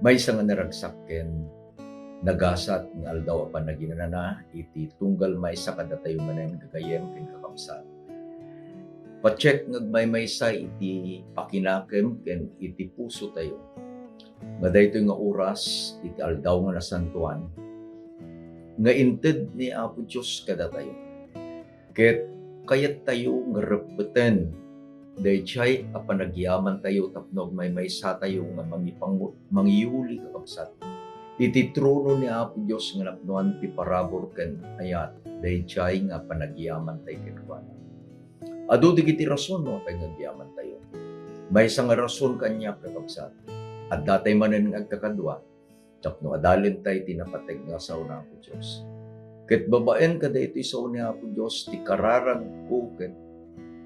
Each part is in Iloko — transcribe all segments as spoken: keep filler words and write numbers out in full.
Maysa nga naragsak ken nagasat nga aldaw a panaginana iti tunggal maysa kadatayo manen, gagayyem ken kakabsat. Pacheck nga agmaymaysa iti pakinakem ken iti pusotayo nga daytoy nga oras iti aldaw nga nasantoan nga inted ni Apo Dios kadatayo. Ket kayattayo nga reppeten daydiay a panagyamantayo tapno agmaymaysatayo nga mangipangu-, mangiyuli, kakabsat, iti trono ni Apo Dios nga napnoan ti parabur ken ayat daydiay nga panagyamantay kenkuana. Adu dagiti rason no apay nga agyamantayo. Maysa nga rason kaniak, kakabsat, addatay manen nga agkakadua tapno adalentay ti napateg nga sao ni Apo Dios. Ket babaen kadaytoy sao ni Apo Dios ti kararagko ket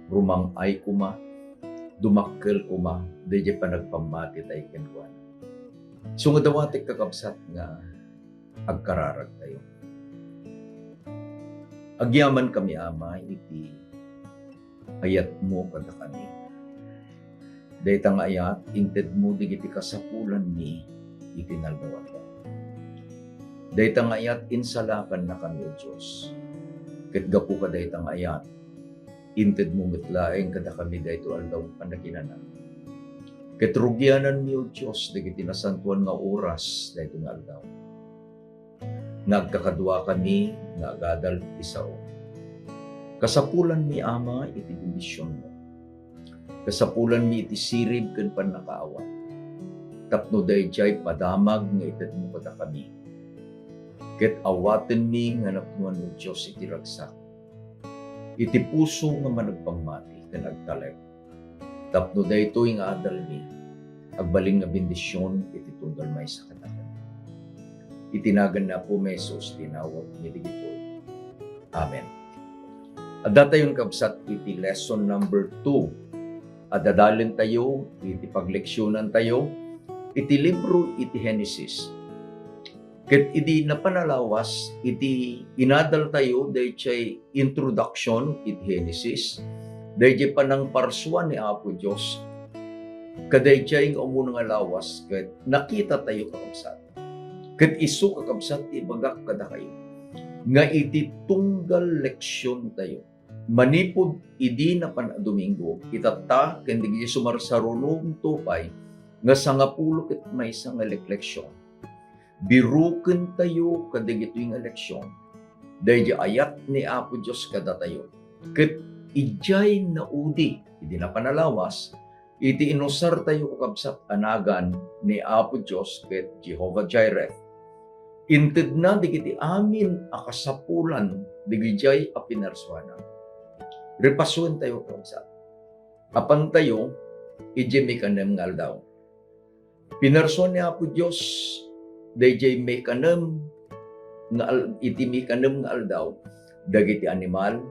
rumang-ay koma, dumakkel koma daydiay panagpammatitayo kenkuana. Isu nga dawatek, kakabsat, nga agkararagtayo. Agyamankami, Ama, iti ayatmo kadakami. Dayta nga ayat, intedmo dagiti kasapulanmi iti naldaw-aldaw. Dayta nga ayat, insalakannakami, O Dios. Ket gapu kadayta nga ayat, intedmo met laeng kadakami daytoy aldaw nga panaginana. Ket rugiananmi, O Dios, dagiti nasantoan nga oras daytoy nga aldaw nga agkakaduakami nga agadal iti sao. Kasapulanmi, Ama, iti bendisionmo. Kasapulanmi iti sirib ken pannakaawat. Tapno daydiay padamag nga itedmo kadakami. Ket awatenmi nga napnoan, O Dios, iti ragsak, iti puso nga managpammati ken agtalek. Tapno daytoy nga adalmi, agbalin nga bendision iti tunggal maysa kadakami. Iti nagan ni Apomi Jesus ti inawatmi dagitoy. Amen. Addatayon, kabsat, iti lesson number two. Adadalentayo iti pagleksionantayo iti libro iti Genesis. Ket idi napan a lawas, iti inadaltayo daydiay introduction iti Genesis, daydiay panangparsua ni Apo Dios kadaydiay nga umuna nga lawas, ket nakitatayo, kakabsat. Ket isu, kakabsat, ti ibagak kadakayo, nga iti tunggal leksiontayo, manipud idi napan a Domingo, itatta ken dagiti sumarsaruno pay nga sangapulo ket maysa nga lek-, leksion. Birukentayo kadagitoy nga leksion daydiay ayat ni Apo Dios kadatayo. Ket idiay naudi idi napan a lawas, iti inusartayo, kakabsat, a nagan ni Apo Dios ket Jehovah Jireh. Intedna dagiti amin a kasapulan dagijay a pinarsuana. Repasuentayo, kakabsat. Apantayo idiay maikanem nga aldaw. Pinarsua ni Apo Dios daydiay maikanem nga al-, iti maikanem nga aldaw dagiti animal,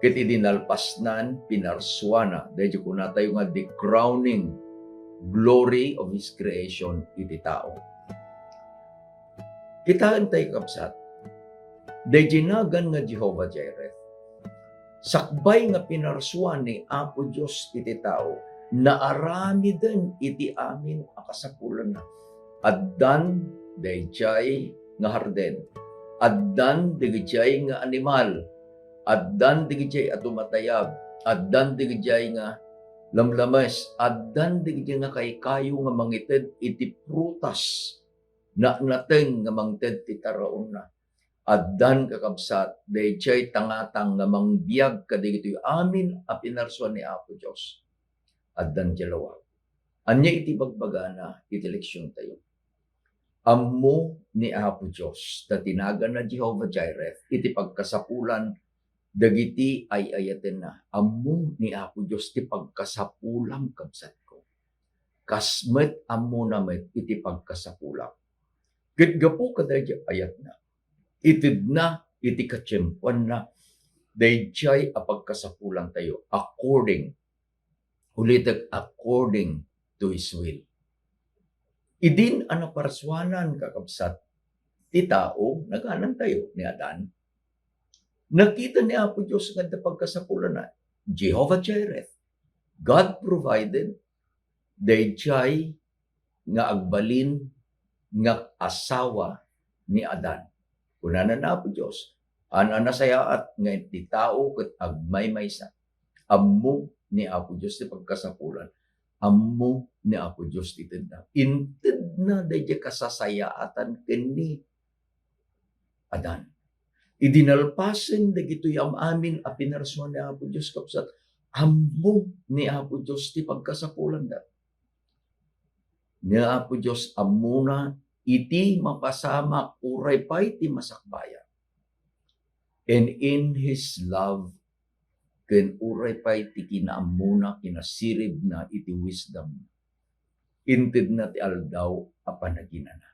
ket idi nalpasnan, pinarsuana daydiay kunatayo nga the crowning glory of His creation iti tao. Kitaentayo, kabsat, daydiay nagan nga Jehovah Jireh. Sakbay nga pinarsua ni Apo Dios iti tao, naaramiden iti amin a kasapulanna. Addan daydiay nga hardin, addan dagijay nga animal, addan dagijay a tumatayab, addan dagijay nga lamlames, addan dagijay nga kaykayo nga mangited iti prutas, natnateng nga mangted ti taraonna. Addan, kakabsat, daydiay tangatang nga mangbiag kadagitoy amin a pinarsua ni Apo Dios. Addan diay lawag. Ania iti bagbagana iti leksiontayo? Ammo ni Apo Dios, ta ti naganna Jehovah Jireh, iti pagkasapulan dagiti ay-ayatenna. Ammo ni Apo Dios ti pagkasapulam, kabsatko. Kas met ammona met iti pagkasapulam. Ket gapu kadaydiay ayatna, itedna iti katiempoanna daydiay a pagkasapulantayo according, ulitek, according to His will. Idin a naparsuanan, kakabsat, ti tao, naganantayo ni Adan, nakita ni Apo Dios nga adda pagkasapulanna. Jehovah Jireh, God provided, daydiay nga agbalin nga asawa ni Adan. Kunana ni Apo Dios, "An-, a nasayaat nga ti tao ket agmaymaysa. Ammo ni Apo Dios ti pagkasapulan. Ammo ni Apo Dios ti tedna." Intedna daydiay kasasayaatan ken ni Adan. Idi nalpasen dagitoy am-amin a pinarsua ni Apo Dios, kabsat, ammo ni Apo Dios ti pagkasapulanda. Ni Apo Dios ammona iti mapasamak uray pay ti masakbayan. And in His love, ken uray pay ti kinaammona, kinasiribna iti wisdom, intedna ti aldaw a panaginana.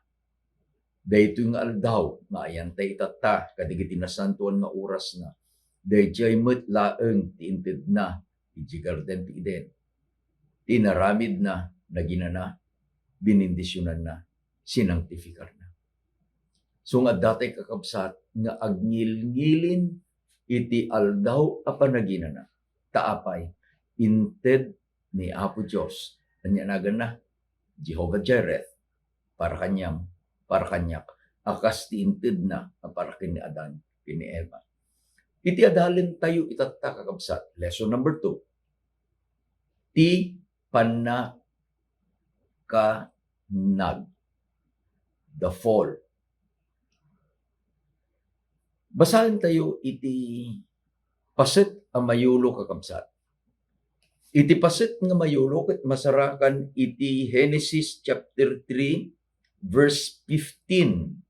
Daytoy nga aldaw nga ayantayo itatta kadagiti nasantoan nga orasna. Daydiay met laeng ti intedna idiay Garden ti Eden. Ti inaramidna, naginana, binindisionanna, sinangtifikarna. So nga adda tay, kakabsat, nga agngilngilin iti aldaw a panaginana. Ta apay, inted ni Apo Dios, ania naganna? Jehovah Jireh, para kaniam, para kaniak, a kas ti intedna a para ken ni Adan ken ni Eva. Iti adalentayo itatta, kakabsat, lesson number two, ti pannakannag, the fall. Basaentayo iti paset a mayulo, kakabsat. Iti paset nga mayulo ket masarakan iti Genesis chapter three, verse fifteen.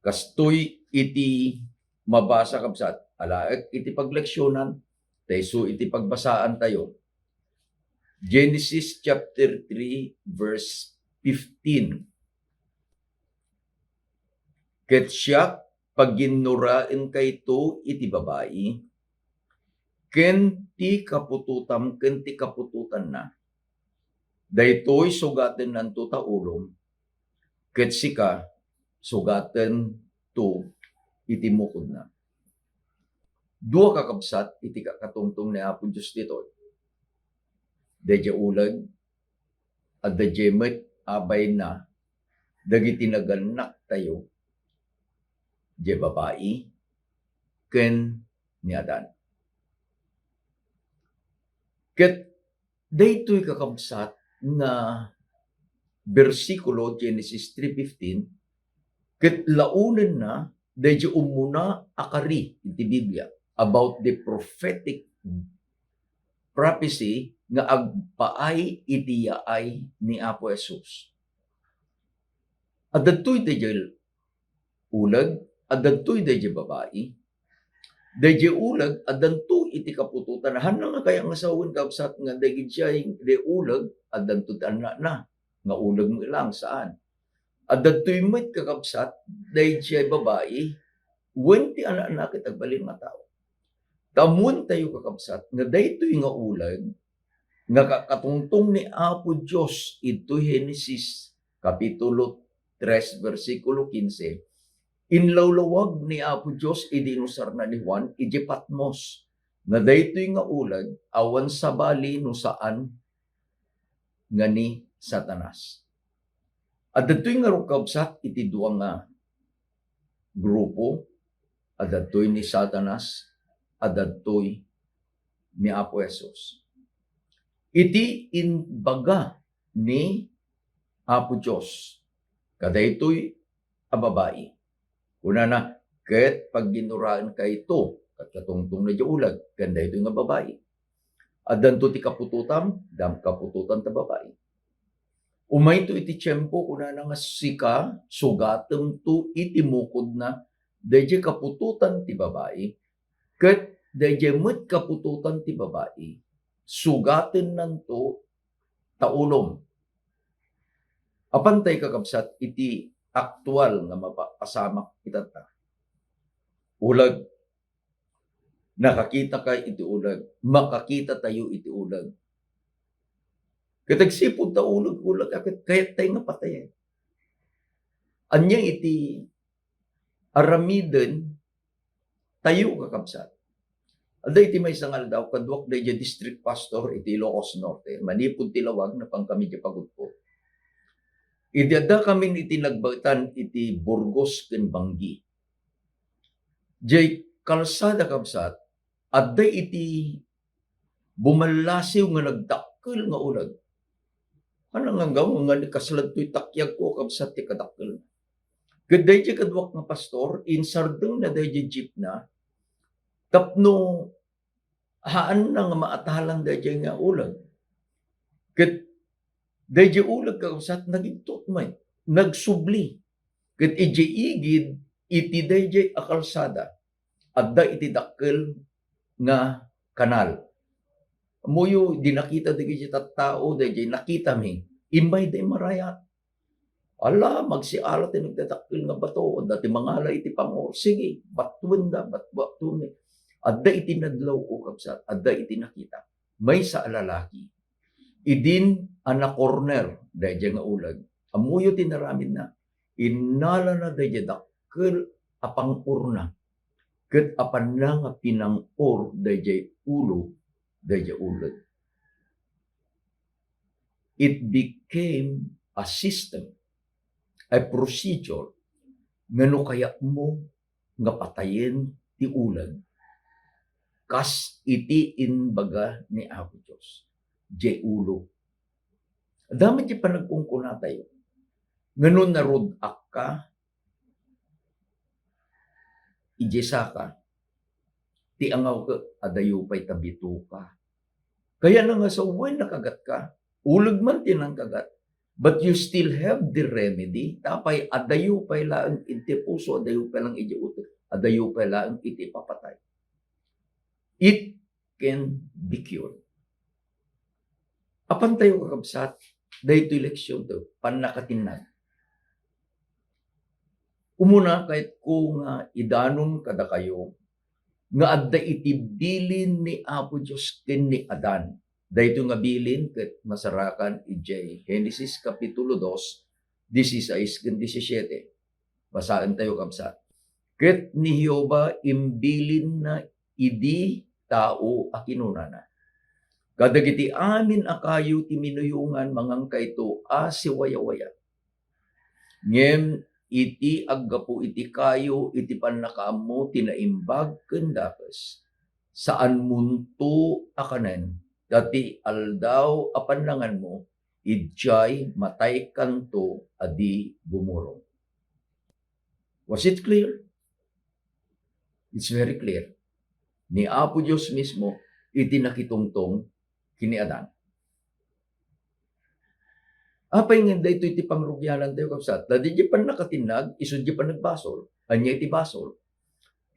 Kastoy iti mabasa, kabsat, alaek iti pagleksionan, ta isu iti pagbasaantayo. Genesis chapter three, verse fifteen. Ket siak, paginnoraenkayto iti babai, ken ti kaputotam ken ti kaputotanna. Daytoy sugatennanto ta ulom, ket sika, sugatento iti mukodna. Dua, kakabsat, iti kakatungtong ni Apo Dios ditoy. Daydiay uleg, adda diay met abayna dagiti nagannaktayo, diay babai ken ni Adan. Ket daytoy, kakabsat, nga bersikulo, Genesis three fifteen, ket laonenna daydiay ummuna a kari iti Biblia about the prophetic prophecy nga agpaay iti yaay ni Apo Jesus. Adda daytoy daydiay uleg, adda daytoy daydiay babai. Daydiay uleg, addanto iti kaputotan. Hanna nga kaya nga sawen, kabsat, nga daydiay, daydiay uleg, addanto ti annakna, nga uleg met lang, saan. Adda daytoy met, kakabsat, daydiay babai, wen ti annakna ket agbalin nga tao. Ta ammoentayo, kakabsat, nga daytoy nga uleg, nga kakatungtong ni Apo Dios iti Genesis Kapitulo tres, bersikulo kinse, inlawlawag ni Apo Dios idi inusarna ni Juan idiay Patmos, nga daytoy nga uleg awan sabali no saan nga ni Satanas. Adda daytoy ngarud, kabsat, iti dua nga grupo, adda daytoy ni Satanas, adda daytoy ni Apo Jesus. Iti imbaga ni Apo Dios kadaytoy a babai, kunana, "Ket pagginnoraenkayto," ket katungtongna diay uleg, ken daytoy nga babai. "Addanto ti kaputotam," dam kaputotan ta babai. Umayto iti tiempo, kunana, nga sika, sugatemto iti mukodna daydiay kaputotan ti babai, ket daydiay met kaputotan ti babai, sugatennanto ta ulom. Apantay, kakabsat, iti aktual nga mapapasamak itatta? Uleg. Nakakitaka iti uleg. Makakitatayo iti uleg. Ket agsipud ta uleg, uleg, a ket kayattay nga patayen. Ania iti aramiden tayo, kakabsat? Adda iti maysa nga aldaw, kaduak daydiay district pastor iti Ilocos Norte. Manipud ti lawag, napankami diay pagudpod. Idi addakamin iti nagbaetan iti Burgos ken Bangui, diay kalsada, kabsat, adda iti bumallasiw nga nagdakkel nga uleg. Haan nga, nga, nga kasla ditoy takyagko, kabsat, ti kadakkel. Ket daydiay kaduak nga pastor, insardengna daydiay jeepna tapno haanna nga maatalan daydiay nga uleg. Ket daydiay uleg, kakabsat, nagigtut met, nagsubli. Ket idiay igid iti daydiay a kalsada, adda iti dakkel nga kanal. Ammoyo, di nakita dagiti tattao, daydiay nakitami, immayda immarayat. Ala, magsiala ti nagdadakkel nga bato, adda ti mangala iti pang-or. Sige, batuenda, bat-, batuenmi. Adda iti nadlaw, o kabsat, adda iti nakita. Maysa a lalaki. Idin a na-corner daydiay nga uleg. Ammoyo ti naramidna. Innalana daydiay dakkel a pang-orna. Ket apanna nga pinang-or daydiay ulo daydiay uleg. It became a system, a procedure, nga no kayatmo nga patayen ti uleg, kas iti imbaga ni Apo Dios, diay ulo. Adda met ti panagkunkunatayo nga no narud-akka idiay saka, ti angawka, adayo pay ta bitoka. Kayatna nga sawen nakagatka, uleg man ti nangkagat, but you still have the remedy. Tapay adayo pay laeng iti puso, adayo pay laeng iti utek, adayo pay laeng iti papatay. It can be cured. Apantayo, kakabsat, daytoy leksionto, pannakatinnag. Umuna, kayatko nga idanon kadakayo nga adda iti bilin ni Apo Dios ken ni Adan. Daytoy nga bilin ket masarakan idiay Genesis Kapitulo dos, dieciséis ken diecisiete. Basaentayo, kabsat. Ket ni Jehovah imbilinna idi tao a kinunana, "Kadagiti amin a kayo ti minuyongan, mangankayto a siwayawaya. Ngem iti aggapu iti kayo iti pannakaammo ti naimbag ken dakes, saanmonto a kanen, ta ti aldaw a pannanganmo, idiay mataykanto a di bumurong." Was it clear? It's very clear. Ni Apo Dios mismo iti nakitungtong ken ni Adan. Apay ngem daytoy ti pangrugianantayo, kabsat? Ta diay pannakatinnag, isu diay panagbasol. Ania iti basol?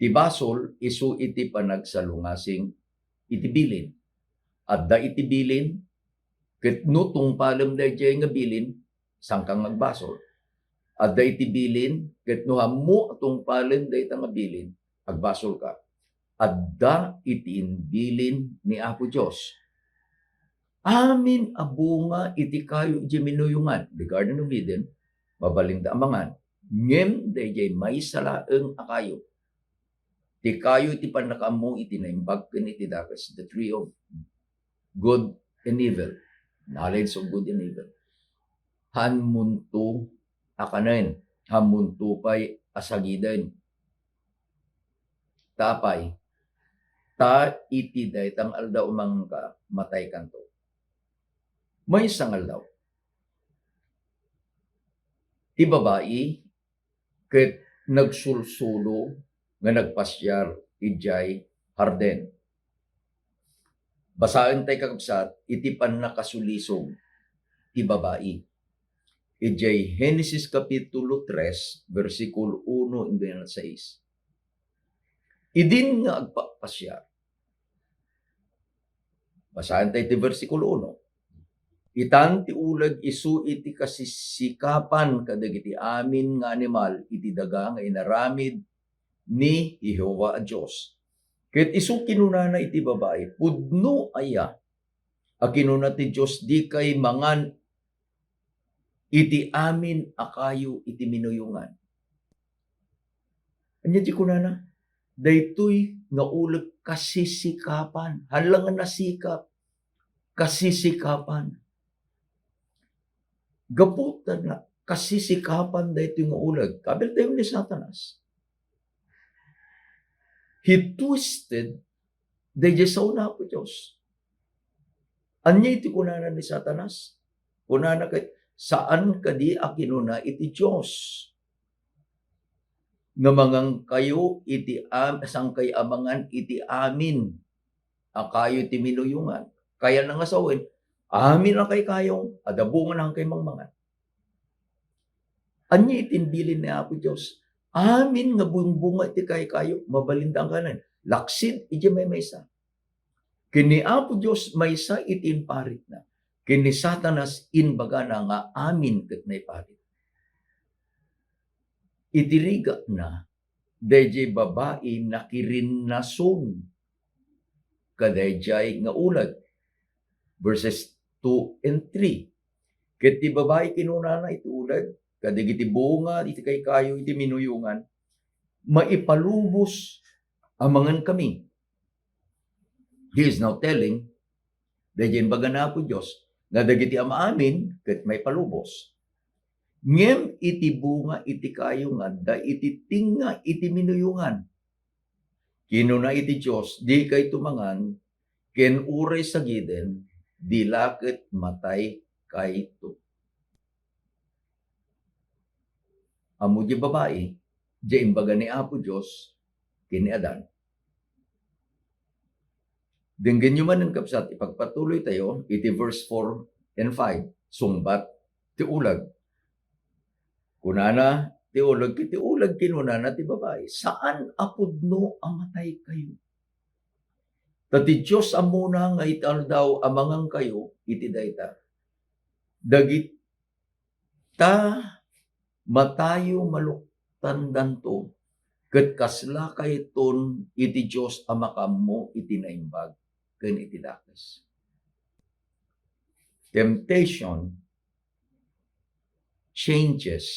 Ti basol, isu iti panagsalungasing iti bilin. Adda iti bilin, ket no tungpalem daydiay nga bilin, saanka nga agbasol. Adda iti bilin, ket no ammo a tungpalem dayta nga bilin, agbasolka. Adda iti imbilin ni Apo Dios. Amin a bunga iti kayo idiay minuyongan, the Garden of Eden, mabalinda a mangan. Ngem daydiay maysa laeng a kayo, ti kayo iti pannakaammo iti naimbag ken iti dakes, the tree of good and evil, knowledge of good and evil. Haanmonto a kanen, haanmonto pay a sagiden. Tapay, ta iti dayta nga aldaw a manganka, mataykanto. Maysa nga aldaw, ti babai ket nagsulsulo nga nagpasiar idiay hardin. Basaentayo, kakabsat, iti pannakasulisog ti babai. Idiay Genesis Kapitulo tres, bersikulo uno inggana sais. Idin nga agpapasiar, basaentayo ti bersikulo uno. Itan ti uleg isu iti kasisikapan kadagiti amin nga animal iti daga nga inaramid ni Jehovah a Dios. Ket isu kinunana iti babai, "Pudno aya a kinuna ti Dios, dikay mangan iti amin a kayo iti minuyongan?" Ania ti kunana? Daytoy nga uleg kasisikapan. Hala nga nasikap. Kasisikapan. Gapu ta na-, kasisikapan daytoy nga uleg. Kabiltayo ni Satanas. He twisted dayjay sao ni Apo Dios. Ania iti kunana ni Satanas? Kunana ket, "Saan kadi a kinuna iti Dios nga mangangkayo iti am-, sangkay a mangan iti amin a kayo ti minuyongan?" Kayatna nga sawen, amin a kaykayo, adda bunga nga sangkay mangmangan. Ania iti bilin ni Apo Dios? Amin nga bungbunga iti kaykayo, mabalinda a kanen. Laksid iti maymaysa. Ken ni Apo Dios maysa iti imparitna. Ken ni Satanas imbagana nga amin ket naiparit. Iti rigatna, dayjay babai nakirinnason kadayjay nga uleg. Verses two and three. Ket ti babai kinunana iti uleg, kadagiti bunga iti kaykayo iti minuyongan, maipalubos a mangankami. He is now telling, dayjay imbaga ni Apo Dios, nga dagiti am-amin ket maipalubos. Ngem iti bunga iti kayo nga adda iti tengnga iti minuyongan, kinuna iti Dios, "Dikayto mangan, ken uray sagiden, di la ket mataykayto." Ammo di babai, di imbaga ni Apo Dios ken ni Adan. Denggenyo manen, kabsat, ipagpatuloy tayo iti verse four and five, sungbat ti uleg. Kunana ti uleg, iti uleg kinunana ti babai, "Saan a pudno a mataykayo? Ta ti Dios ammona nga iti aldaw a mangankayo iti dayta, dagit-, ta matayo maluktandanto, ket kasla kayton iti Dios a makaammo iti naimbag ken iti dakes." Temptation changes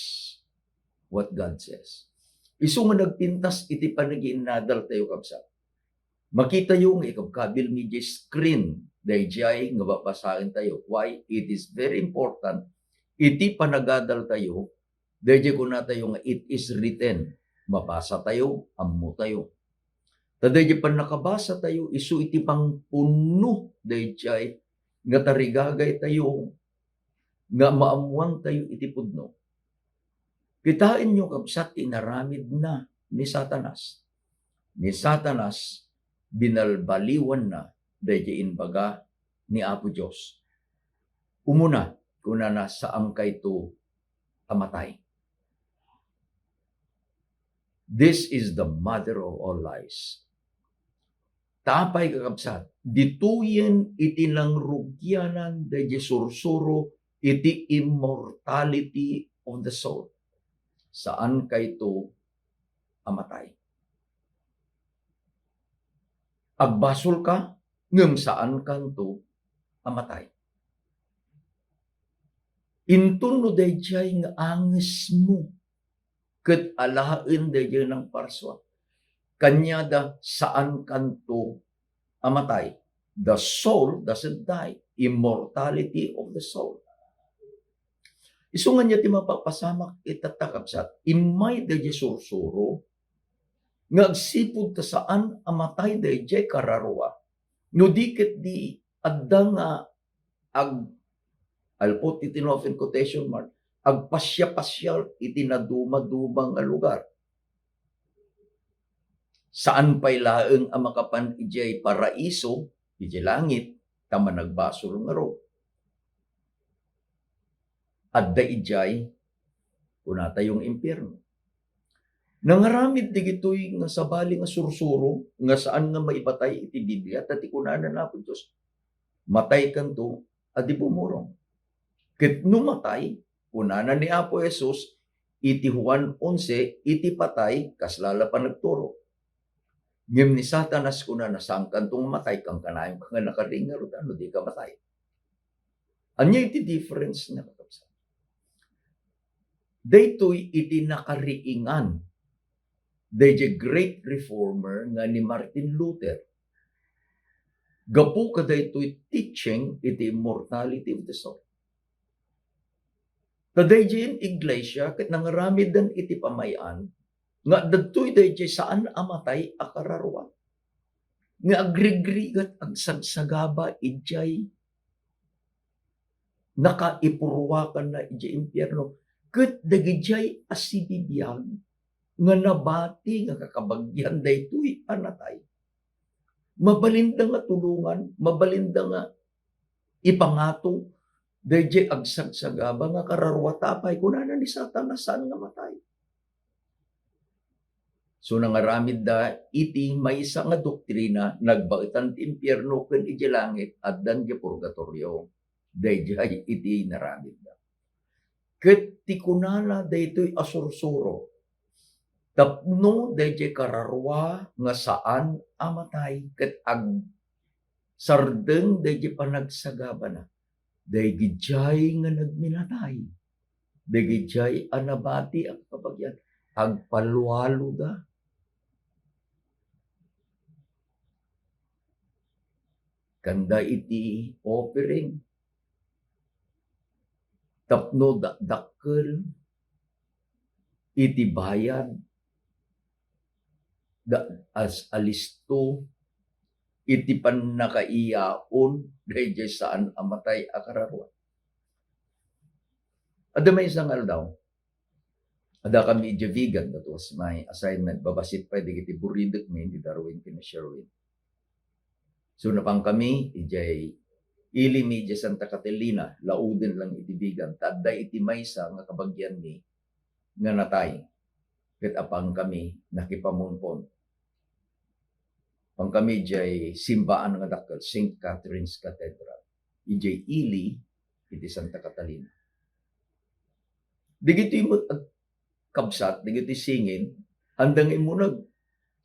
what God says. Isu nga nagpintas iti panagiinnadal tayo, kabsat. Makitayo nga ikabkabil mi di screen dayjay nga babasaen tayo. Why? It is very important iti panagadal tayo, dayjay kuna tayo nga it is written. Mabasa tayo, ammo tayo. Ta dayjay pannakabasa tayo, isu iti pangpunno dayjay nga tarigagay tayo nga maammoan tayo iti pudno. Kitaenyo, kabsat, ti inaramidna ni Satanas. Ni Satanas, binalbaliwanna dayjay imbaga ni Apo Dios. Umuna, kunana, "Saankayto a matay." This is the mother of all lies. Ta apay, kakabsat, ditoyen iti nangrugianan dayjay sursuro iti immortality of the soul. Saankayto a matay. Agbasolka, ngem saankanto a matay. Inton no dayjay nga angesmo ket alaen dayjay nangparsua, kaniada saankanto a matay. The soul doesn't die. Immortality of the soul. Isu ngarud ti mapapasamak itatta, kabsat. Immay dayjay sursuro nga agsipud ta saan a matay dayjay kararua, no di ket di adda nga ag-, I'll put it in open quotation mark, agpasiapasiar iti nadumaduma nga lugar. Saan pay laeng a makapan idiay paraiso, idiay langit, ta managbasol ngarud. Adda idiay, kunatayo nga impierno. Nangaramid dagitoy nga sabali nga sursuro nga saan nga maipatay iti Biblia, ta ti kunana ni Apo Dios, "Mataykanto a di bumurong." Ket no matay, kunana ni Apo Jesus iti Juan onse, iti patay, kasla la panagturo. Ngem ni Satanas kunana, "Saankanto nga matay, kankanayon ka nga nakariing ngarud, no dika matay." Ania iti difference na, kakabsat? Daytoy iti nakariingan dayjay great reformer nga ni Martin Luther. Gapu kadaytoy teaching iti immortality of the soul. Ta daydiay iglesia ket nangaramiddan iti pamay-an nga adda daydiay saan a matay a kararua nga agrigrigat agsagsagaba idiay nakaipurwakanna idiay impierno, ket dagidiay a sibibiag nga nabati nga kakabagian daytoy a natay. Mabalinda nga tulongan, mabalinda nga ipangato daydiay agsagsagaba nga kararua ta apay, kunana ni Satanas, saan nga matay. So, nangaramidda iti maysa nga doktrina, nagbaetan ti impierno ken idiay langit, addan idiay purgatorio. Daydiay iti naramidda. Ket ti kunana daytoy a sursuro, tapno daydiay kararua nga saan a matay ket agsardeng daydiay panagsagabana, daydiay nga nagminatay, daydiay a nabati a kabagian, agpalwaloda. Kanda iti offering tapno dakdakkel iti bayad da, as alisto iti pannakaiyaon daydiay saan a matay a kararua. Adda maysa nga aldaw, adda kami idiay Vigan, that was my assignment. Babassit pay dagiti buridekmi ni Darwin ken ni Sherwin. So, napan kami idiay ili mi idiay Santa Catalina, lauden lang iti Vigan, ta adda iti maysa nga kabagianmi nga natay. Ket apan kami nakipamunpon. Apan kami idiay simbaan nga dakkel, Saint Catherine's Cathedral, idiay ili iti Santa Catalina. Dagitoy met ag-, kabsat, dagitoy singin, andang immuneg.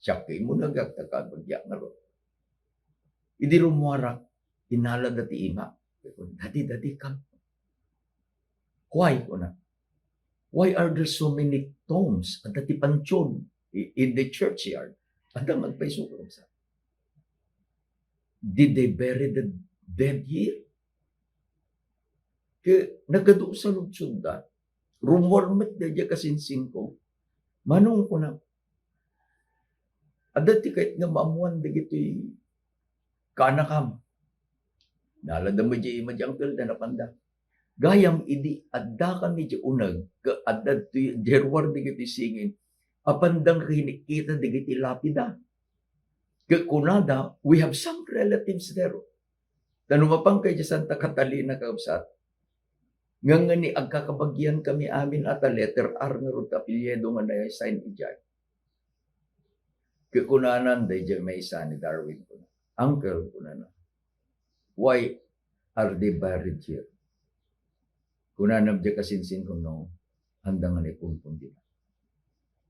Siak nga immuneg, agtagkagagyak ngarud. Idi rummuarak, inalada ti imak. Dadi, dadi, kam. Why, kuna? Why are there so many tombs at the panteon i-, in the churchyard? Adda nga agpayso, kuna sa. Did they bury the dead here? Ke, nagadu sa ludsodda. Rummuar met daydiay kasinsingko. Manong, kuna, adda ti kayat nga maammuan dagitoy kaanakam. Nalada met diay ima diay angkelda, napanda. Gayam idi adda kami diay uneg, ket adda diay ruar dagitoy singin, apanda nga kinitkita dagiti lapida. Ket kunada, "We have some relatives there." Ta no mapanka idiay Santa Catalina, kakabsat, ngangani agkakabagian kami amin a ta letter R ngarud ti apelyido nga na-sign idiay. Ket kunana daydiay maysa ni Darwin, kuna, "Uncle," kunana, "why are they buried here?" Kunana diay kasinsingko, "No, andang nga naipunpon dita."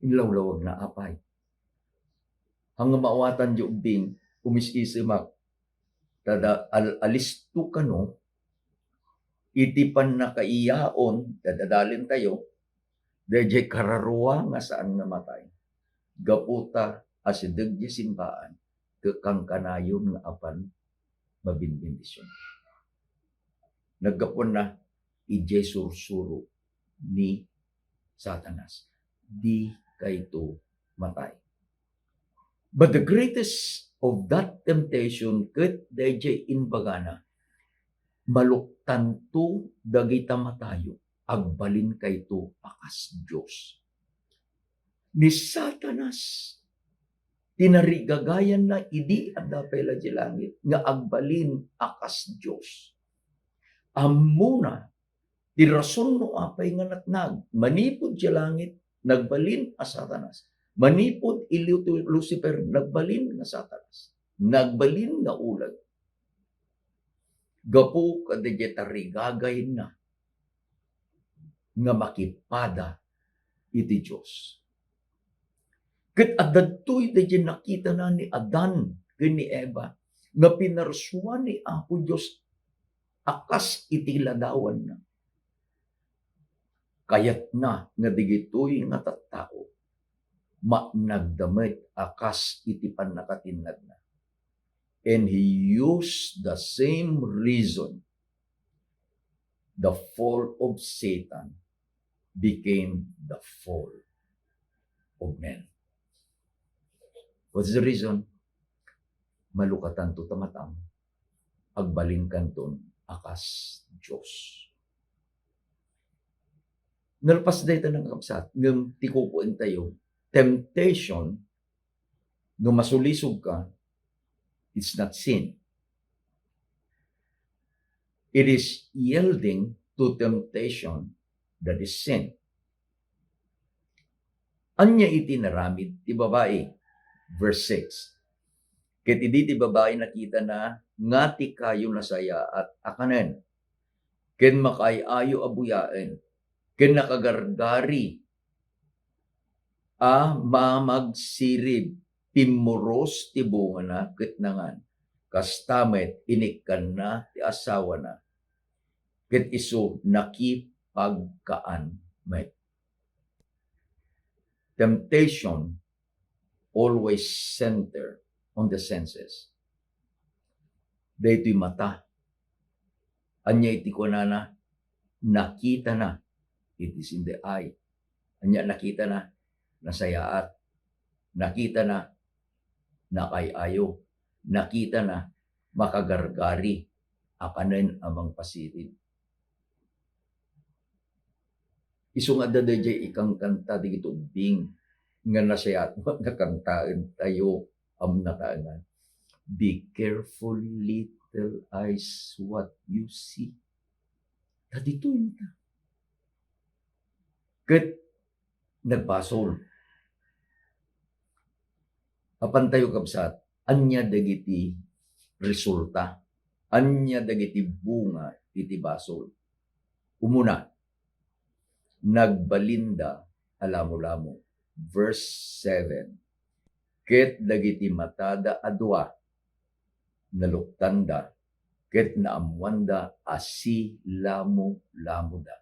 Inlawlawagna, apay. Haan nga maawatan diay ubbing, umis-isemak. Ta da-, al-, alisto kano iti pannakaiyaon, dadadalentayo, daydiay kararua nga saan nga matay. Gapu ta asideg diay simbaan, ket kankanayon nga apan mabinbendisyon. Naggapuanna, idiay sursuro ni Satanas. Di kayto matay. But the greatest of that temptation ket daydiay imbagana, maluktanto dagita matayo, agbalin kayto a kas Dios. Ni Satanas, tinarigagayanna idi adda pay la diay langit nga agbalin a kas Dios. Ammona ti rason no apay nga natnag. Manipud diay langit, nagbalin a Satanas. Manipud ili Lucifer, nagbalin nga Satanas. Nagbalin nga uleg. Gapu kadaydiay tarigagayanna nga makipada iti Dios. Ket adda daytoy daydiay nakitana ni Adan ken ni Eva nga pinarsua ni Apo Dios a kas iti ladawanna. Kayatna nga dagitoy nga tattao, maanagda met a kas iti pannakatinnadna. And he used the same reason, the fall of Satan, became the fall of men. What's the reason? Malukatanto ta mat-am. Agbalinkanton a kas Dios. Nalpas dayta, kakabsat, ngem ti kukuentayo, temptation, no masulisog ka, it's not sin. It is yielding to temptation that is sin. Ania iti naramid ti babai? Verse six. Ket idi ti babai nakitana nga ti kayo nasayaat a kanen, ken makaay-ayo a buyaen, ken nakagargari a mamagsirib, pimmuros ti bungana ket nangan. Kasta met, inikkanna ti asawana, ket isu nakipagkaan met. Temptation always center on the senses. Daytoy mata. Ania iti kunana? Nakitana. It is in the eye. Ania nakitana? Nasayaat. Nakitana? Nakaay-ayo. Nakitana? Makagargari a kanen a mangpasirib. Isu nga adda daydiay ikankanta dagiti ubbing nga nasayaat nga kantaentayo, ammo nataengan. Be careful, little eyes, what you see. Ta ditoy mata. Ket nagbasol. Apantayo, kabsat, ania dagiti resulta? Ania dagiti bunga iti basol? Umuna, nagbalinda a lamulamo. Verse seven. Ket dagiti matada a dua, naluktanda, ket naammoanda a silamulamoda.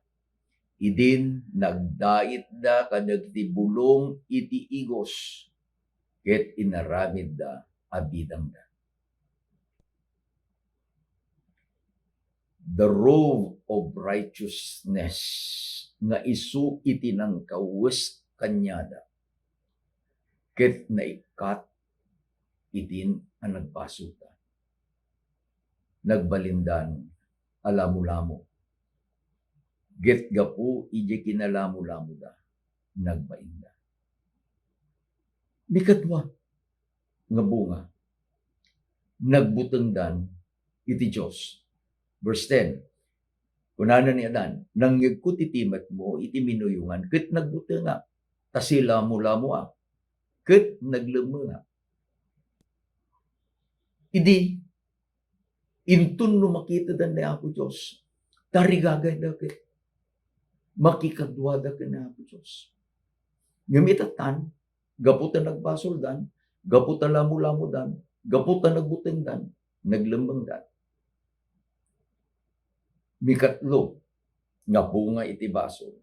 Idin nagdaitda kadagiti bulong iti igos, ket inaramidda a bidangda. The robe of righteousness nga isu iti nangkawes kaniada, ket naikkat idin a nagbasolda. Nagbalindan a lamulamo. Ket gapu idiay kinalamulamoda, nagbainda. Mikadua nga bunga, nagbutengdan iti Dios. Verse ten, kunana ni Adan, "Nangngegko ti timetmo iti minuyongan ket nagbutengak, ta silamulamoak ket naglemmengak." Idi, inton no makitada ni Apo Dios, tarigagayda ket makikaduada ken ni Apo Dios. Ngem itattan, gapu ta nagbasoldan, gapu ta lamulamodan, gapu ta nagbutengdan, naglemmengdan. Mikatlo nga bunga iti basol,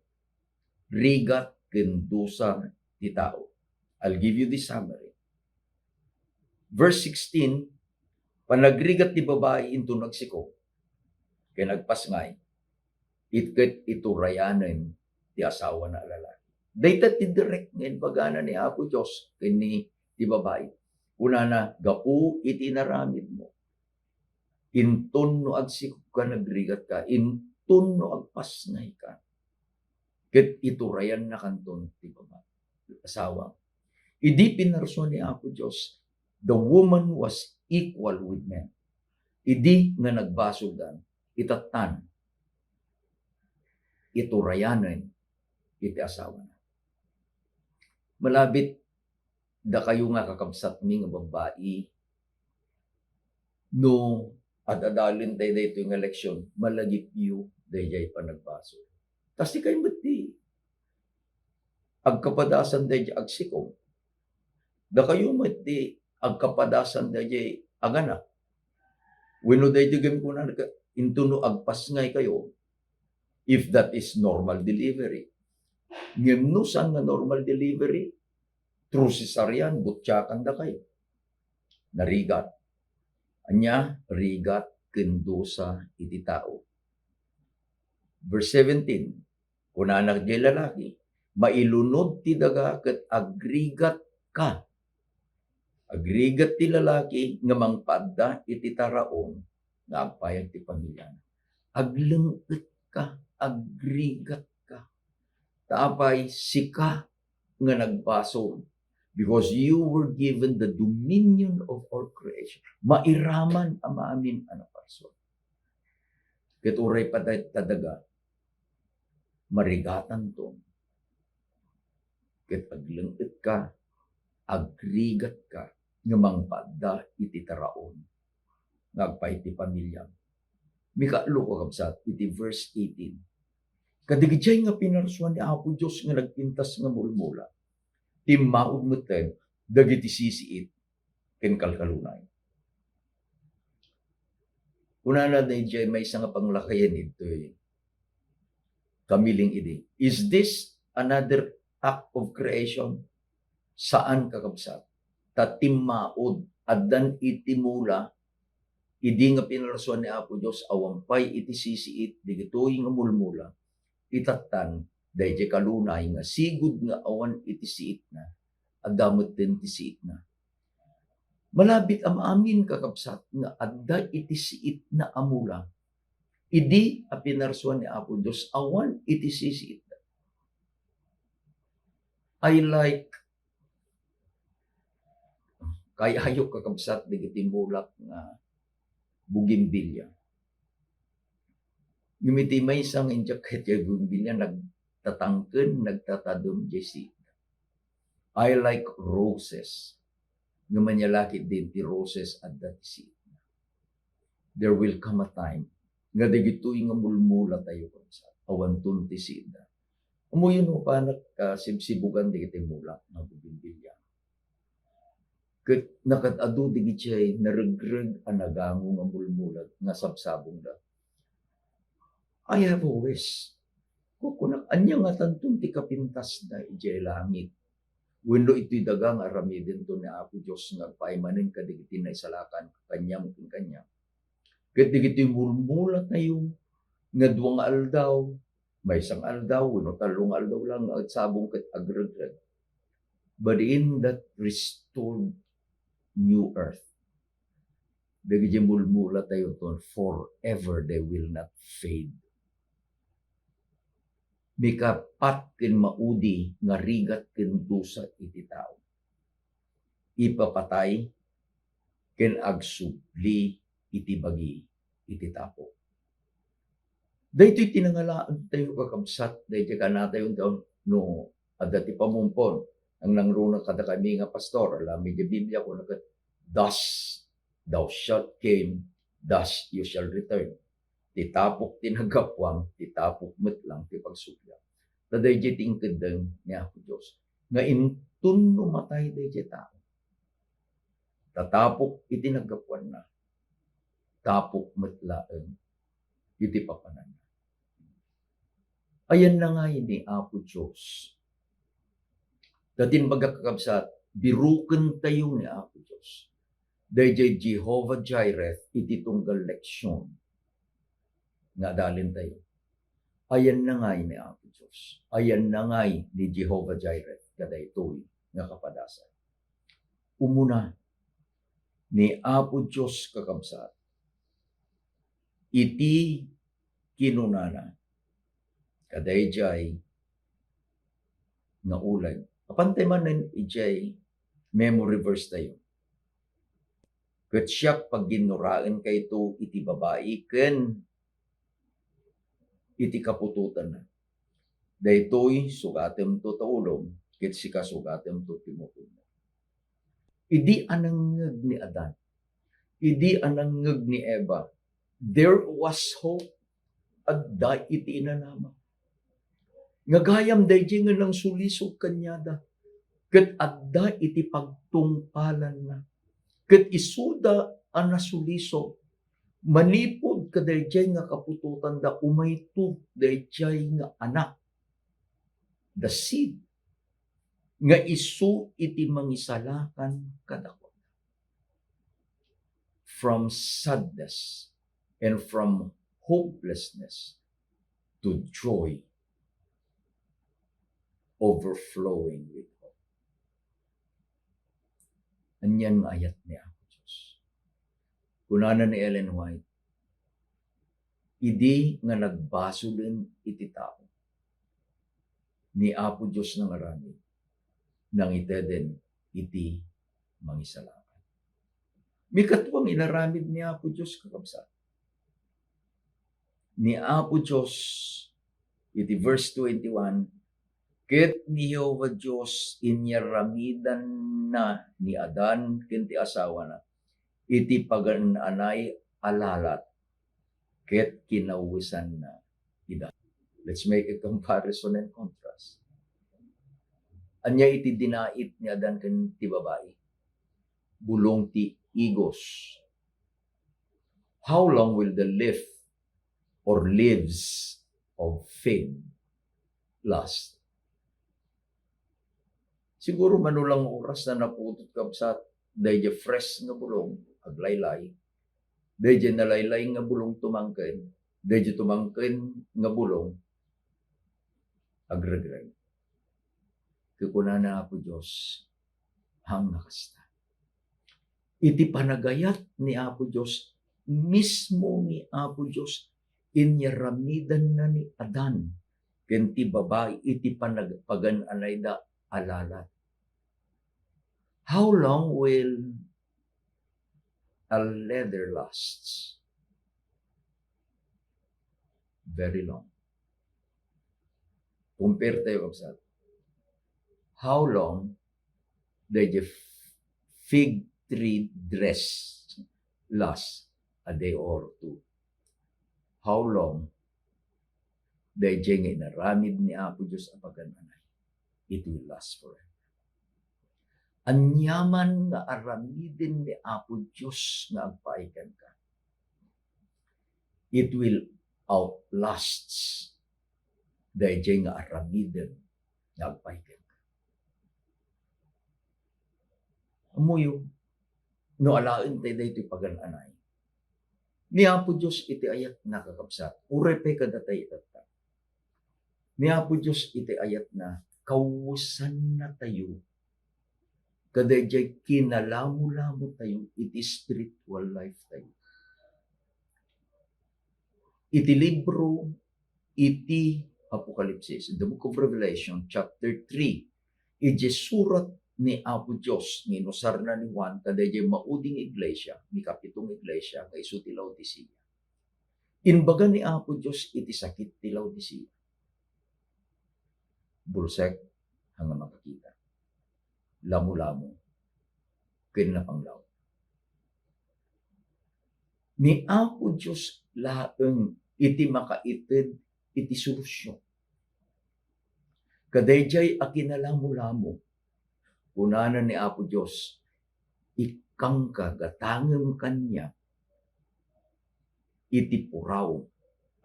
rigat ken dusa ti tao. I'll give you the summary. Verse sixteen, panagrigat ti babai inton agsikom ken agpasngay, it-, ket iturayanen ti asawana a lalaki. Dayta ti direct nga imbagana ni Apo Dios ken ni ti babai. Kunana, "Gapu iti inaramidmo, inton no agsikopka, nagrigatka, inton no agpasngayka, ket iturayannakanton ti baba-, asawa." Idi pinarsua ni Apo Dios, the woman was equal with men. Idi nga nagbasoldan, itattan, iturayanen iti asawana. Malabit dakayo nga kakabsatmi nga babbai, no ad-adalen tayo daytoy nga leksyon, malagipyo daydiay panagbasol. Ta sikayo met ti agkapadasan daydiay agsikom. Dakayo met ti agkapadasan daydiay aganak. Wenno daydiay gayam kunana, inton no agpasngaykayo, if that is normal delivery. Ngem no saan nga normal delivery, through cesarean, butiakandakayo. Narigat. Ania? Rigat ken dusa iti tao. Verse seventeen, Kunana diay lalaki, "Mailunod ti daga ket agrigatka." Agrigat ti lalaki nga mangpaadda iti taraon nga agpayag ti pamiliana. Agleng-etka, agrigatka. Ta apay, sika nga nagbasol, because you were given the dominion of all creation. Mairaman a maamin a naparsua. Ket uray pay ta daga, marigatanton. Ket agleng-etka, agrigatka nga mangpaadda iti taraon nga agpayag ti pamiliam. Mikatlo, kakabsat, iti verse eighteen. Kadagiti nga pinarsuan ni Apo Dios nga nagpintas nga mulmula, timmaod metten dagiti sisiit ken kalkalunay. Kunana daydiay maysa nga panglakayen ditoy kamiling idi, "Is this another act of creation?" Saan, kakabsat. Ta timmaod, addan iti mula, idi nga pinarsuan ni Apo Dios, awan pay iti sisiit, digitoy nga mulmula, itattan, daydiay kalunay nga sigud nga awan iti siitna, adda metten ti siitna. Malabit a maamin, kakabsat, nga adda iti siitna a mula. Idi a pinarsuan ni Apo Dios, awan iti sisiitna. I like, kayayok, kakabsat, dagiti mulak nga bougainvillea. Ngem iti maysa nga injak ket diay bougainvillea, nagtatangken, nagtatadem diay siit. I like roses. Ngem ania la ketdin ti roses adda ti siitna. There will come a time nga dagitoy nga mulmulatayo, kabsat, awanton ti siitda. Ammoyo no panak, ah, sibsibugan dagiti mulak nga bougainvillea. Ket nakad-adu dagiti naregreg a nagango nga mulmulag nga sabsabongda. I have a wish. Kukunak, ania ngatanton ti kapintasda idiay langit? Wenno itoy daga nga aramidento ni Apo Dios nga agpaay manen kadagiti naisalakan kaniam ken kaniak. Ket dagitoy mulmulatayo nga dua nga aldaw, maysa nga aldaw, wenno tallo nga aldaw lang nga agsabong ket agregreg. But in that restored new earth, dagiti mulmulatayo ton forever, they will not fade. Mikapat ken maudi nga rigat ken dusa iti tao. Ipapatay ken agsubli iti bagi iti tapok. Daytoy ti nangalaantayo, kakabsat, daytoy kanatayo no adda ti pamumpon. Ang nangruna kadakami nga pastor, alam mi ti Biblia, kuna ket, "Thus thou shalt came, thus you shall return." Ti tapok ti naggapuam, ti tapok met lang ti pagsubliam. Ta daydiay ti inkeddeng ni Apo Dios. Nga inton no matay daydiay tao, tatapok iti naggapuanna, tapok met laeng iti papananna. Ayanna ngay ni Apo Dios. Ta ti imbagak, kakabsat, birukentayo ni Apo Dios. Daydiay Jehovah Jireh iti tunggal leksion nga adalentayo. Ayanna ngay ni Apo Dios. Ayanna ngay ni Jehovah Jireh kadaytoy nga kapadasan. Umuna, ni Apo Dios, kakabsat, iti kinunana kadaydiay nga uleg. Apantay manen idiay memory verse tayo. Ket siak, pagginnoraenkayto iti babai ken iti kaputotanna. Daytoy sugatemto ta ulom, ket sika sugatemto ti mutodmo. Idi a nangngeg ni Adan, idi a nangngeg ni Eva, there was hope. Adda iti inanama. Nga gayam daydiay nga nangsulisog kaniada, ket adda iti pagtungpalanna. Ket isuda a nasulisog, manipud kadaydiay nga kaputotanda, umayto daydiay nga anak, the seed, nga isu iti mangisalakan kadakuada. From sadness and from hopelessness to joy overflowing with hope. Anian nga ayat ni Apo Dios? Kunana ni Ellen White, idi nga nagbasolen iti tao, ni Apo Dios nangaramid, nangiteden iti mangisalakan. Mikadua nga inaramid ni Apo Dios, kakabsat. Ni Apo Dios, iti verse twenty-one, ket ni Jehovah Dios inyaramidanna ni Adan ken ti asawana iti pagan-anay a lalat, ket kinawesanna ida. Let's make a comparison and contrast. Ania iti dinait ni Adan ken ti babai? Bulong ti igos. How long will the leaf or leaves of fig last? Siguro mano lang oras na naputot, kabsat, daydiay fresh nga bulong, aglaylay. Daydiay nalaylay nga bulong tumangken, daydiay tumangken nga bulong, agregreg. Ket kunana Apo Dios, haan nga kasta. Iti panagayat ni Apo Dios, mismo ni Apo Dios, inyaramidanna ni Adan ken ti babai iti panag-, pagan-anayda a lalat. How long will a leather lasts? Very long. Compare tayo, kabsat. How long did the fig tree dress last? A day or two. How long daydiay nga inaramid ni Apo Dios a pagan-anay? It will last forever. Aniaman nga aramiden ni Apo Dios nga agpaay kenka, it will outlast daydiay nga aramiden nga agpaay kenka. Ammoyo, no alaen tayo daytoy pagan-anay, ni Apo Dios iti ayatna, kakabsat, uray pay kadatayo itatta. Ni Apo Dios iti ayatna, kawesanna tayo kadaydiay kinalamulamo tayo iti spiritual life tayo. Iti libro iti Apokalipsis, in the book of Revelation, chapter three, idiay surat ni Apo Dios nga inusarna ni Juan kadaydiay maudi nga iglesia, mikapito nga iglesia nga isu ti Laodicea. Imbaga ni Apo Dios iti sakit ti Laodicea. Bulsek, haan nga makakita. Lamulamo ken napanglaw. Ni Apo Dios laeng iti makaited iti solusyon. Kadaydiay a kinalamulamo, kunana ni Apo Dios, "Ikkangka, gatangem kaniak iti puraw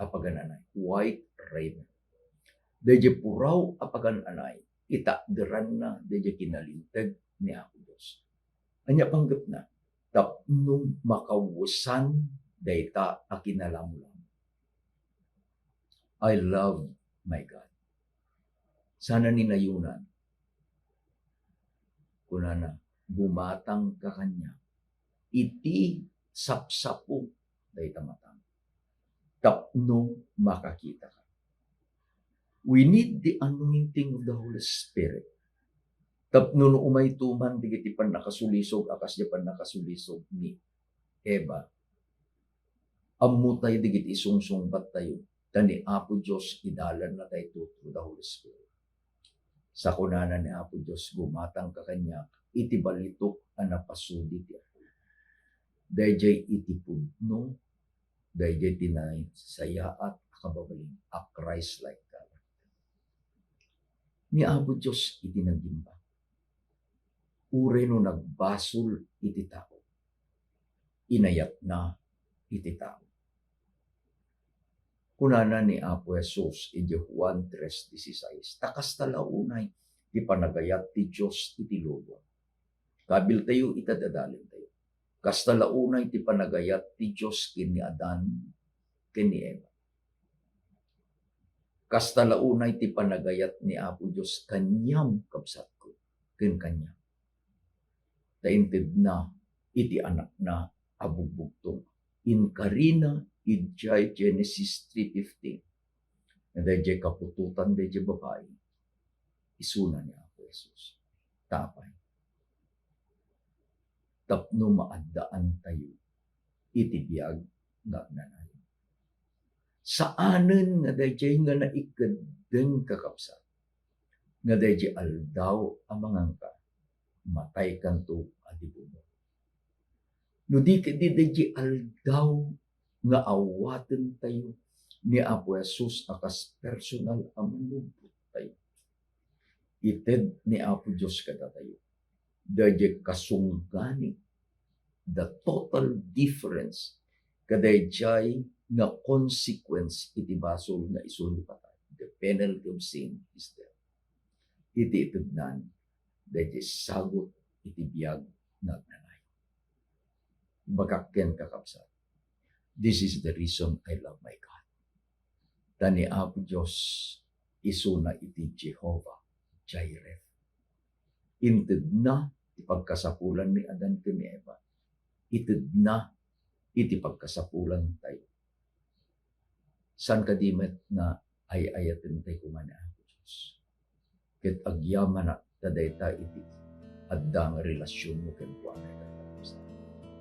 a pagan-anay," white raiment. Daydiay puraw a pagan-anay, itakderanna daydiay kinalinteg ni Apo Dios. Ania panggepna? Tapno makawesan dayta a kinalamulamo. I love my God. Sana ni nayonan. Kunana, "Gumatangka kaniak iti sapsapo dayta matang, tapno makakitaka." We need the anointing of the Holy Spirit. Tapno no umay tuman dagiti pannakasulisog a kasdiay pannakasulisog ni Eva, ammo tayo dagiti isungsungbat tayo, ta ni Apo Dios idalanna tayo through the Holy Spirit. Sa kunana ni Apo Dios, "Gumatangka kaniak iti balitok a napasudi ti Apo." Daydiay iti pudno, daydiay ti nasayaat a kababalin a Christ-like character. Ni Apo Dios iti nagimba. Uray no nagbasol iti tao, inayatna iti tao. Kunana ni Apo Jesus iti Juan tres dieciséis, ta kasta la unay ti panagayat ti Dios iti lubong. Kabiltayo ita, dadalentayo. Kasta la unay ti panagayat ti Dios ken ni Adan ken ni Eva. Kasta la unay ti panagayat ni Apo Dios kaniam, kabsatko, ken kaniak. Ta intedna iti Anakna a bugbugtong. Inkarina idiay Genesis three fifteen. Nga daydiay kaputotan daydiay babai, isuna ni Apo Jesus. Ta apay? Tapno maaddaantayo iti biag nga agnanayon. Saanen nga daydiay nga naikeddeng, kakabsat, nga daydiay aldaw a manganka, mataykanto a di bumor. No di ketdi daydiay aldaw nga awatentayo ni Apo Jesus a kas personal a Mannubottayo, ited ni Apo Dios kadatayo daydiay kasungganit, the total difference kadaydiay nga consequence iti basol nga isu ni patay. The penalty of sin is death. Iti itednan daydiay sagut iti biag nga agnanayon. Ibagak kenka, kabsat, this is the reason I love my God. Ta ni Apo Dios, isuna iti Jehovah Jireh. Intedna ti pagkasapulan ni Adan ken ni Eva. Itedna iti pagkasapulantayo. Saan kadi met nga ay-ayatentayo koma ni Apo Dios? Ket agyamanak ta dayta iti adda nga relasionmo kenkuana, kakabsat.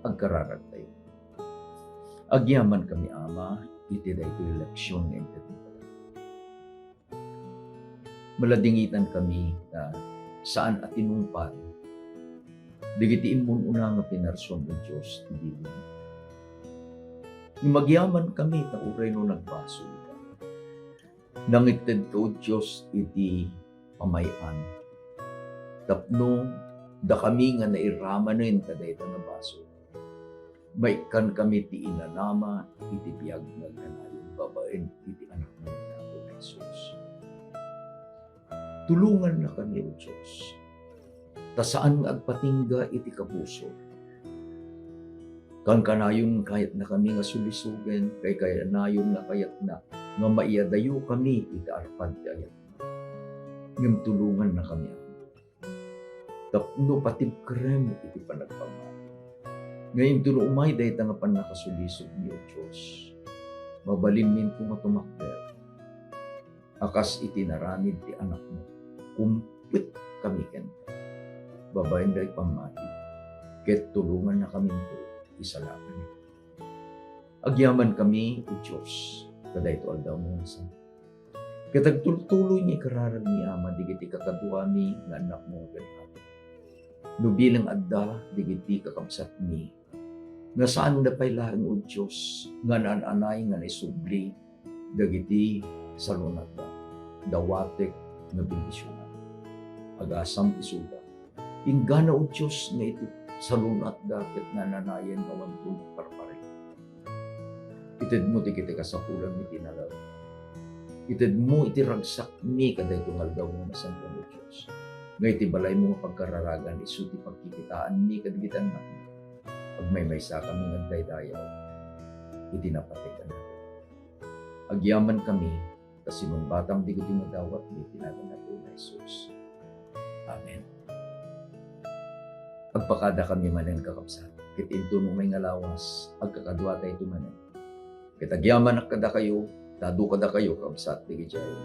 Agkararagtayo. Agyamankami, Ama, iti daytoy leksion nga intedmo kadakami. Maladingitankami ta saan a tinungpal dagiti immun-una nga pinarsuam, O Dios, ti bilin. Ngem agyamankami ta uray no nagbasol, nangitedka, O Dios, iti pamay-an tapno dakami nga nairamanen kadayta nga basol, maikkankami ti inanama iti biag nga agnanayon babaen iti Anakmo nga Apo nga Jesus. Tulongannakami, O Dios, ta saan nga agpatingga iti kabusor. Kankanayon kayatnakami nga sulisogen, kankanayon nga kayatna nga maiadayokami iti arpad ti ayatna. Ngem tulongannakami, Ama, tapno patibkerem iti panagpammati. Nga inton umay dayta nga pannakasulisogmi, O Dios, mabalinminto nga tumakder a kas iti inaramid ti Anakmo, kumpuetkami kenka babaen dayta pammati, ket tulongannakaminto isalakan. Agyamankami, O Dios, kadaytoy aldawmo nga nasanto. Ket agtultuloy nga ikararagmi, Ama, dagiti kakaduami nga annakmo ken apo. No bilang adda dagiti kakabsatmi nga saanda pay laeng, O Dios, nga naan-anay nga naisubli dagiti salunatda, dawatek nga bendisionan. Agasam isuda. Inggana, O Dios, nga iti salunatda ket naan-anayen nga awanto parparit. Itedmo dagiti kasapulanmi ti nalal. Itedmo iti ragsakmi kadaytoy nga aldaw nga nasanto, O Dios. Nga iti balaymo nga pagkararagan isu ti pagkikitaanmi kadagiti annakmi. Agmaymaysakami nga agdaydayaw iti napateg a nagan. Agyamankami ta sinungbatam dagiti nga dawatmi iti nagan ni Apo Jesus. Amen. Agpakadakami manen, kakabsat, ket inton umay nga lawas, agkakaduatayto manen. Ket agyamanak kadakayo, ta adu kadakayo, kakabsat, dagiti ay.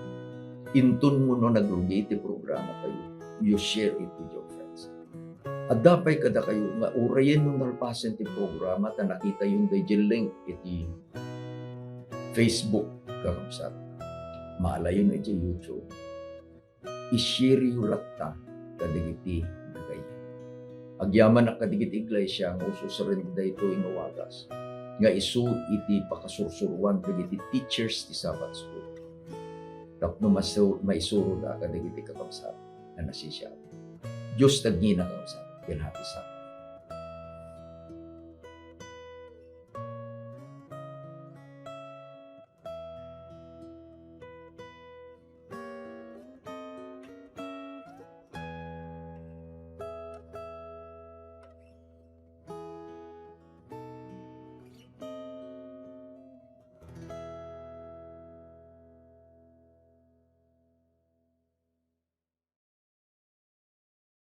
Inton no nagrugi iti programa tayo, you share it with your friends. Adda pay kadakayo nga urayen no nalpasen ti programa ta nakitayon daydiay link iti Facebook, kakabsat. Maalayon iti YouTube. I-share yo latta kadagiti nagayat. Agyamanak kadagiti iglesia nga ususren daytoy nga wagas nga isu iti pakasursuruan dagiti teachers ti Sabbath School. Tapno masu-, maisuroda kadagiti kakabsat nga nasisiat. Dios tagngina, kakabsat, ken happy Sabbath.